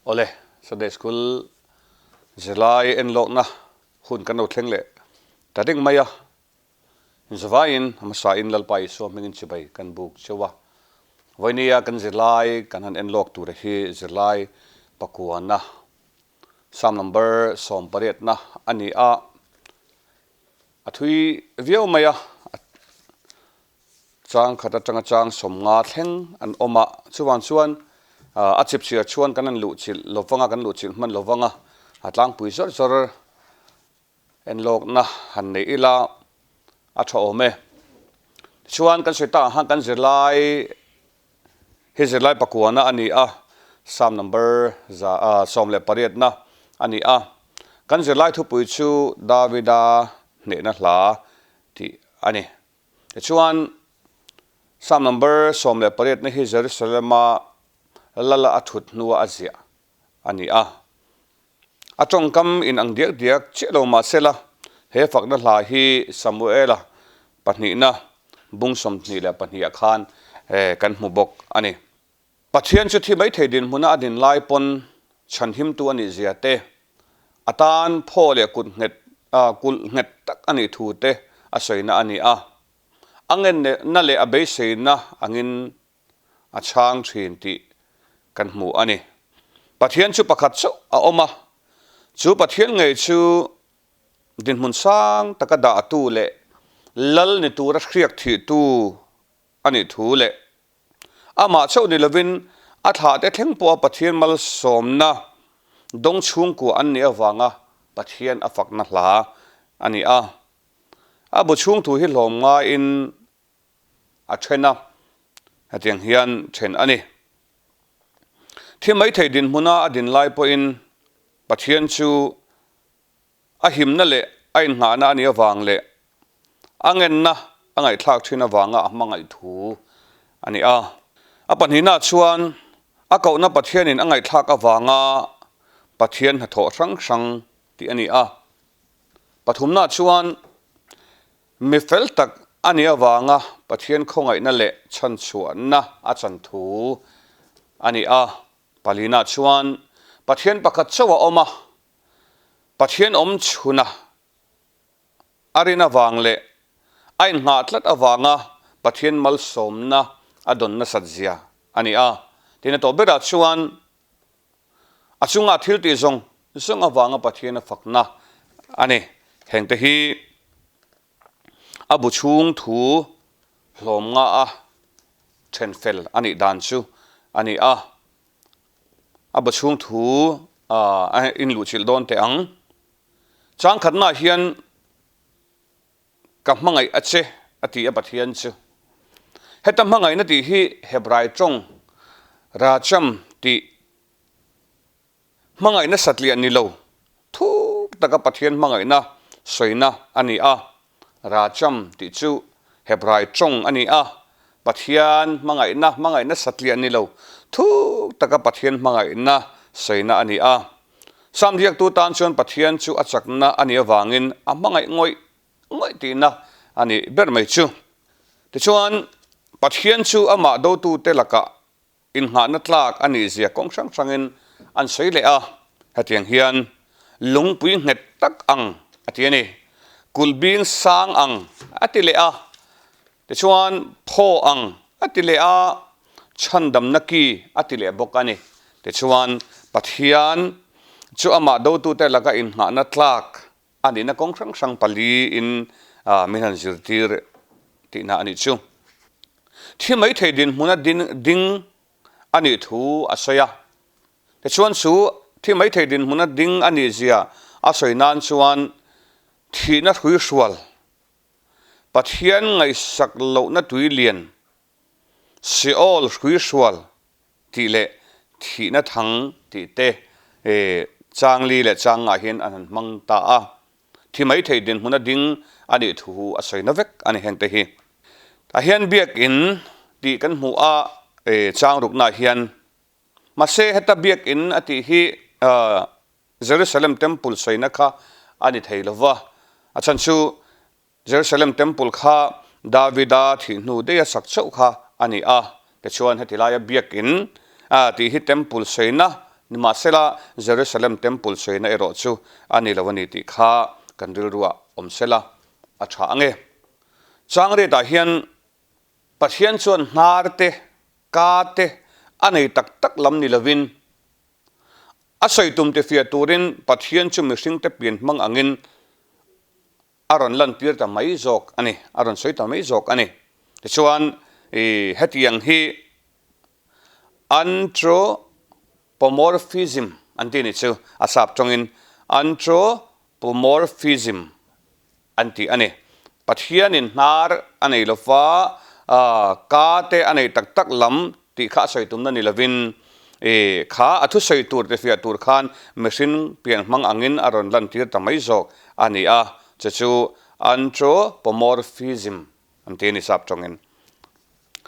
Awle, Sunday School zirlai enlawkna hun kan lo thleng leh ta ding mai a. Inzavaiin hmasain Lalpa Isua hmingin chibai kan buk cheu a. Vawinia kan zirlai kan han enlawk tura hi zirlai pakuana Psalm number sawmpariatna a ni a. A thui viau mai a. Chang khat atanga chang 50 thleng an awm a, chuvang chuan a chipchhiar chuan kan han luhchilh lovang a, kan luhchilh hman lovang a, a tlangpui zawr zawr enlawkna han nei ila a tha awm e. Tichuan kan sawi tak ang khan kan zirlai hi zirlai pakuana a ni a, Psalm number za 18na a ni a. Kan zirlai thupui chu Davida hnehna hla tih a ni. Tichuan, Psalm number 18 na hi Jerusalem-a lala a thut hnua a ziah a ni a. A tawngkam in ang diak diak chiah lo mah sela, he fakna hla hi Samuela pahnihna bung 22 ah khan kan hmu bawk a ni. Pathian chu thi maithei dinhmuna a din lai pawn chhanhimtu a nih zia te, a tan phaw leh kut nghet kulh nghet tak a nih thu te a sawina a ni a. A ngenna leh a beiseina angin a chhang thin tih kan hmu a ni. Pathian chu pakhat chauh a awm a, chu Pathian ngei chu dinhmun sang taka dahtu leh lal ni tura hriak thihtu a nih thu leh Amah chauh ni lovin a thlahte thleng pawha Pathian malsawmna dawng chhungkua an nih avanga Pathian a fakna hla a ni a. A bu chhung thu hi hlawm ngaiin a then a, hetiang hian then a ni. Thi maithei dinhmuna a din lai pawhin Pathian chu A himna leh a inngahna a nih avang leh a ngenna a ngaihthlak thin avanga a hmangaih thu a ni a. A pahnihna chuan a kohna Pathianin a ngaihthlak avanga Pathian hnathawh hrang hrang tih a ni a. Pathumna chuan mi fel tak a nih avanga Pathian khawngaihna leh chhanchhuahna a chan thu a ni a. Palina chuan Pathian pakhat chauh a awm a, Pathian awm chhuna a rin avang leh a inngah tlat avanga Pathian malsawmna a dawn nasat zia a ni a. Tin, a tawh berah chuan a chunga thil tih zawng zawng avanga Pathian a fakna a ni. Hengte hi a bu chhung thu hlawm nga a then fel a nih dan chu a ni a. A bu chhung thu a inluhchilh dawn teh ang. Changkhatnaah hian ka hmangaih a che a ti a Pathian chu. Heta hmangaihna tih hi Hebrai tawng racham tih Hmangaihna satliah ni lo, thuk taka Pathian hmangaihna sawina a ni a. Racham tih chu Hebrai tawng a ni a. Pathian hmangaihna, hmangaihna satliah ni lo, thuk taka Pathian hmangaihna sawina a ni a. Psalm ziaktu tan chuan Pathian chu a chakna a nih avangin a hmangaih ngawih ngawih tihna a nih ber mai chu. Tichuan, Pathian chu amah dotute lakah Innghahna tlak a nih zia kawng hrang hrangin an sawi leh a, hetiang hian lungpui nghet tak ang a ti a ni. Kulh bing sang ang a ti leh a, tichuan phaw ang a ti leh a, chhandamna ki a ti leh bawk a ni. Tichuan Pathian chu amah dotute laka innghahna tlak a nihna kawng hrang hrang paliin min han zirtir tihna a nih chu. Thi maithei dinhmuna ding a nih thu a sawi a. Tichuan chu thi maithei dinhmuna ding a nih zia a sawi nan chuan thihna hruihrual, Pathian ngaihsak lohna tui lian, Seol hruihrual tih leh thihna thang tih te changli leh changngah hian an han hmang ta a. Thi maithei dinhmuna ding a nih thu a sawi na vek a ni hengte hi. Tah hian biakinn tih kan hmuh a chang ruknaah hian mahse heta biakinn a tih hi Jerusalem Temple sawina kha a ni thei lo va, a chhan chu Jerusalem Temple kha Davida thih hnu daih a sak chauh kha a ni a, tichuan heti laia biakinn tih hi Temple sawina Nimahsela, Jerusalem Temple sawina erawh chu a ni lo a ni tih kha kan rilruah awm sela a tha ang e. Changriatah hian Pathian chuan hnar te, ka te a nei tak tak lam ni lovin, a sawi tum tifiah turin Pathian chu mihringte pian hmang angin a rawn lantir ta mai zawk a ni, a rawn sawi ta mai zawk a ni. Tichuan, i hetiang hi anthropomorphism an tih ni chu, a sap tawngin anthropomorphism an tih a ni. Pathianin hnar a nei lo va, ka te a nei tak tak lam tih kha a sawi tumna ni lovin, i kha a thusawi tur te fiah tur khan mihring pian hmang angin a rawn lantir ta mai zawk a ni a, chu chu anthropomorphism an ti a ni sap tawngin.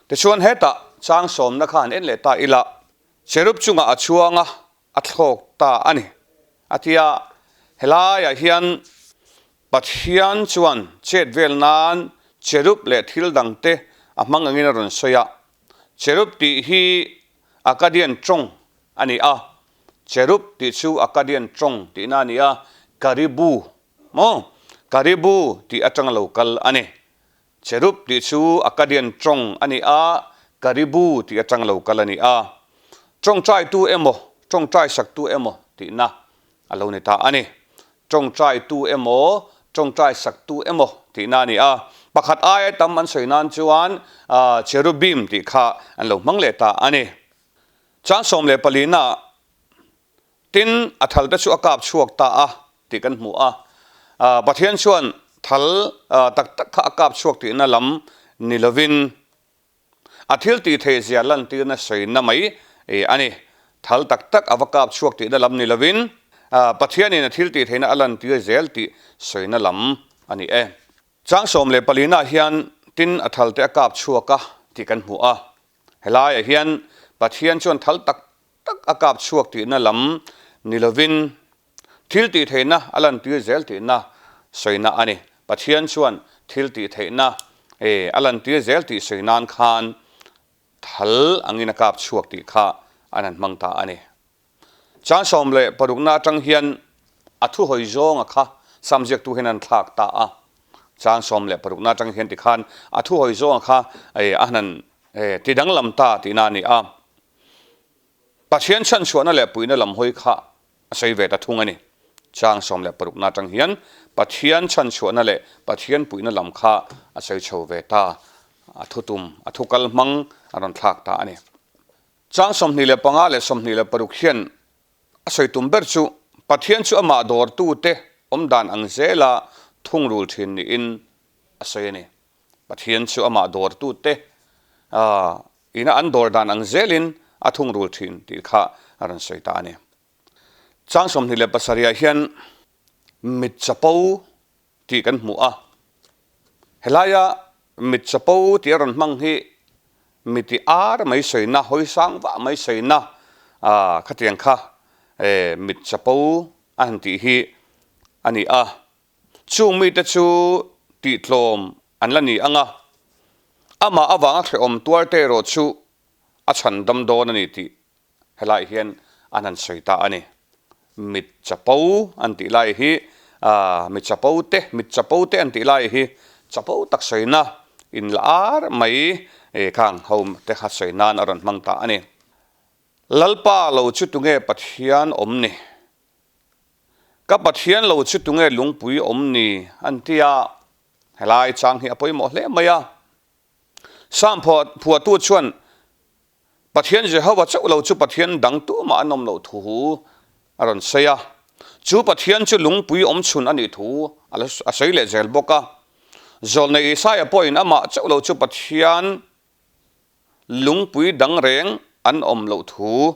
Tichuan hetah chang sawmna kha han en leh ta ila, cherub chungah a chhuang a, a thlawk ta a ni. A ti a, helaiah hian Pathian chuan chet vel nan cherub leh thil dangte a hmang angin a rawn sawi a. Cherub tih hi Akkadian tawng a ni a, cherub tih chu Akkadian tawng tihna a ni a, karibu maw? Karibu tih atanga lo kal a ni. Cherub tih chu Akkadian tawng a ni a, Karibu tih atang lo kal a ni a. Tawngtaitu emaw, tawngtaisaktu emaw tihna a lo ni ta a ni. Tawngtaitu emaw, tawngtaisaktu emaw tihna a ni a. Pakhat aia tam an sawi nan chuan Cherubim tih kha an lo hmang leh ta a ni. Chang 14 na Tin, a thal te chu a kap chhuak ta a tih kan hmu a. Pathian chuan thal tak tak kha a kap chhuak tihna lam ni lovin a thil tih theih zia lantirna sawina mai a ni. Thal tak tak a va kap chhuak tihna lam ni lovin Pathianin a thil tih theihna a lantir zel tih sawina lam a ni e. Chang 14 nah hian tin a thal te a kap chhuak a tih kan hmu a. Helaiah hian Pathian chuan thal tak tak a kap chhuak tihna lam ni lovin thil tih theihna a lantir zel tihna sawina a ni. Pathian chuan thil tih theihna a lantir zel tih sawi nan khan thal angin a kap chhuak tih kha an han hmang ta a ni. Chang 16 na atang hian a thuhawi zawnga kha Sam ziaktu hian an thlak ta a. Chang 16 na atang hian tikhan a thuhawi zawnga kha a han tidanglam ta tihna a ni a. Pathian chhanchhuahna leh puihna lam hawi kha a sawi ve ta thung a ni. Chang 16 na atang hian Pathian chhanchhuahna leh Pathian puihna lam kha a sawi chho ve ta, a thutum, a thukal hmang a rawn thlak ta a ni. Chang 25 leh 26 hian a sawi tum ber chu Pathian chu amah dawrtute awmdan ang zela thungrul thin niin a sawi a ni. Pathian chu amah dawrtute ina an dawr dan ang zelin a thungrul thin tih kha a rawn sawi ta a ni. Chang 27 ah hian mit chapo tih kan hmu a, helaia mit chapo tih a rawn hmang hi miti ar mai sawina, hawi sang vah mai sawina khatiang kha mit chapo a han tih hi a ni a. Chung mite chu tihtlawm an la ni ang a, amah avanga hrehawm tuarte erawh chu a chhan dam dawn a ni tih helaiah hian an han sawi ta a ni. Mit chapo an tih lai hi, mi chapo te, mit chapo te an tih lai hi chapo tak sawina in la ar mai khang ho te kha sawi nan a rawn hmang ta a ni. Lalpa lo chu tunge Pathian awm ni? Ka Pathian lo chu tunge lungpui awm ni? an ti a, helai chang hi a pawimawh hle mai a. Psalm phuahtu chuan Pathian Jehova chauh lo chu Pathian dang tumah an awm loh thu a rawn sawi a. Chu Pathian chu lungpui awm chhun a nih thu a sawi leh zel bawk a. Zawlnei Isaiah pawhin amah chauh lo chu Pathian Lungpui dang reng an awm loh thu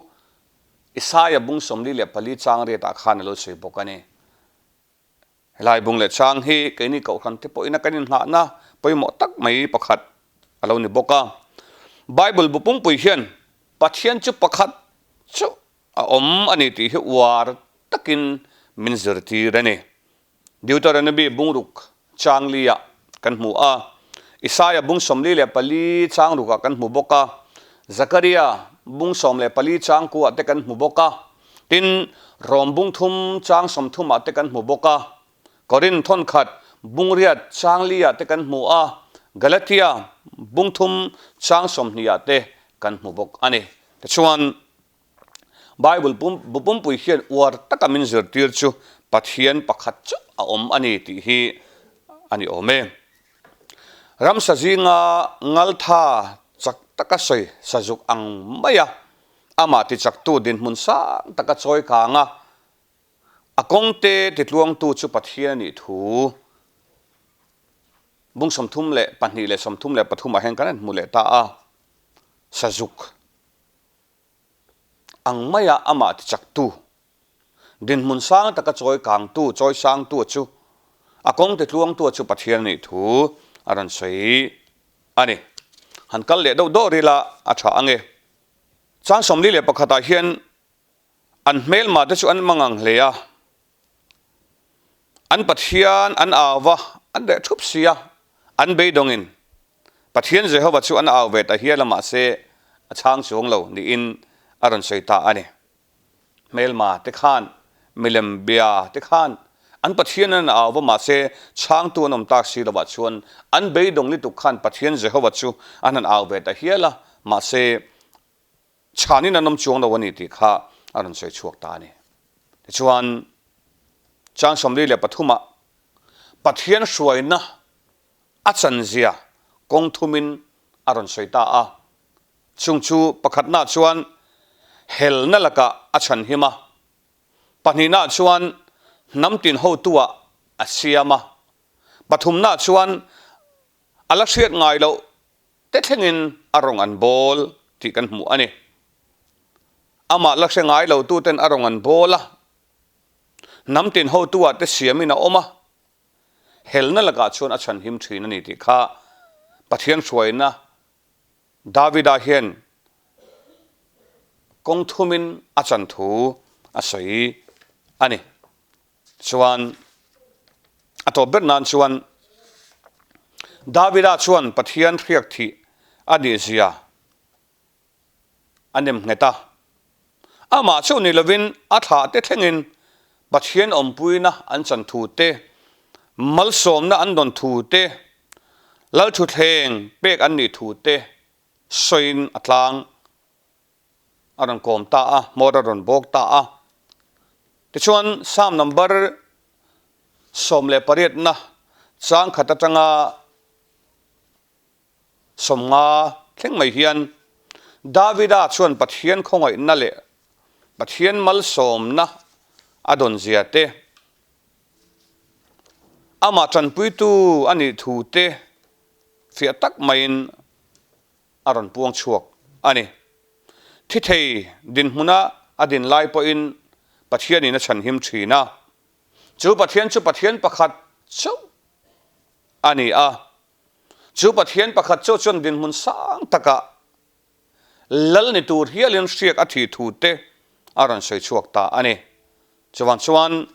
Isaia bung 44 chang riatah khan a lo sawi bawk a ni. Helai bung leh chang hi keini kohhran te pawhin a kan inhnahna pawimawh tak mai pakhat a lo ni bawk a. Bible bu pumpuii hian Pathian chu pakhat chauh a awm a ni tih hi uar takin min zirtir a ni. Deuteronomy bungruk chang liah kan hmu a, Isaia bung 44 chang rukah kan hmu bawk a, Zakaria bung 14 chang kuah te kan hmu bawk a. Tin, Rom bung thum chang sawmthumah te kan hmu bawk a, Korin thawnkhat bungriat chang liah te kan hmu a, Galatia bung thum chang sawmhniah te kan hmu bawk a ni. Tichuan, Bible bu pumpui hian uar taka min zirtir chu Pathian pakhat chauh a awm a ni tih hi a ni awm e. Ramsa zinga ngaltha chak taka sawi sazuk ang maia amah tichaktu dinhmun sang taka chawi kang a, a kawngte titluangtu chu Pathian a nih thu bung 32 leh 33 ah hian kan han hmu leh ta a, sazuk ang maia amah tichaktu, dinhmun sang taka chawi kangtu, chawi sangtu chu, a kawng titluangtu chu Pathian a nih thu a rawn sawi a ni. Han kal leh deuh dawr ila a tha ang e. Chang 41 ah hian an hmelma te chu an mangang hle a, An Pathian an au va, an reh thup si a, an beidawngin Pathian Jehova chu an au ve ta hial a, mahse a chhang chuang lo niin a rawn sawi ta a ni. Hmelma te khan, milem bia te khan an Pathian an au va, mahse chhangtu an awm tak si lovah chuan an beidawng lutuk khan Pathian Jehova chu an han au ve ta hial a, mahse Chhanin an awm chuang lo a ni tih kha a rawn sawi chhuak ta a ni. Tichuan, chang 43 ah Pathian hruaina a chanzia kawng thumin a rawn sawi ta a. Chung chu pakhatnaah chuan helna lakah a chhanhim a, pahnihnaah chuan hnam tin hotuah a siam a, pathumnaah chuan a la hriat ngai loh te thlengin a rawng an bawl tih kan hmuh a ni. Amah la hre ngai lo tuten a rawng an bawl a, hnam tin hotu ah te siamin a awm a, helna lakah chuan a chhanhim thin a ni tih kha Pathian hruaina Davida hian kawng thumin a chan thu a sawi a ni. Chuan a tawp ber nan chuan Davida chuan Pathian hriak thih a nih zia a nem nghet a. Amah chauh ni lovin a thlah te thlengin Pathian awmpuina an chan thu te, malsawmna an dawn thu te, Lalthuthleng pek an nih thu te sawiin a tlang. A rawn kawm ta a, hmawr a rawn bawk ta a. Tichuan, Psalm number 18 na chang khat atanga 50 thleng mai hian Davida chuan Pathian khawngaihna leh Pathian malsawmna a dawn zia te, amah tanpuitu a nih thu te fiah tak maiin a rawn puang chhuak a ni. Thi thei dinhmuna a din lai pawhin Pathianin a chhanhim thin a. Chu Pathian chu Pathian pakhat chauh a ni a. Chu Pathian pakhat chauh chuan dinhmun sang takah lal ni tur hialin hriak a thih thu te a rawn sawi chhuak ta a ni. Chuvang chuan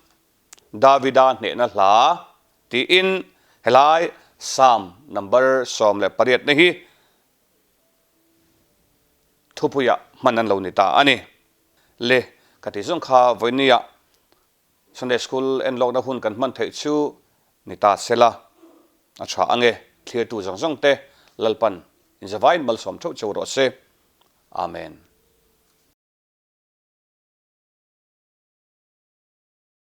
Davida hnehna hla tiin helai Psalm number 18 na hi thupuiah hman an lo ni ta a ni. Le, ka tih zawng kha vawinia Sunday School enlawkna hun kan hman theih chu ni ta sela a tha ange, thlirtu zawng zawng te Lalpan inzavain malsawm theuh cheu rawh se. Amen.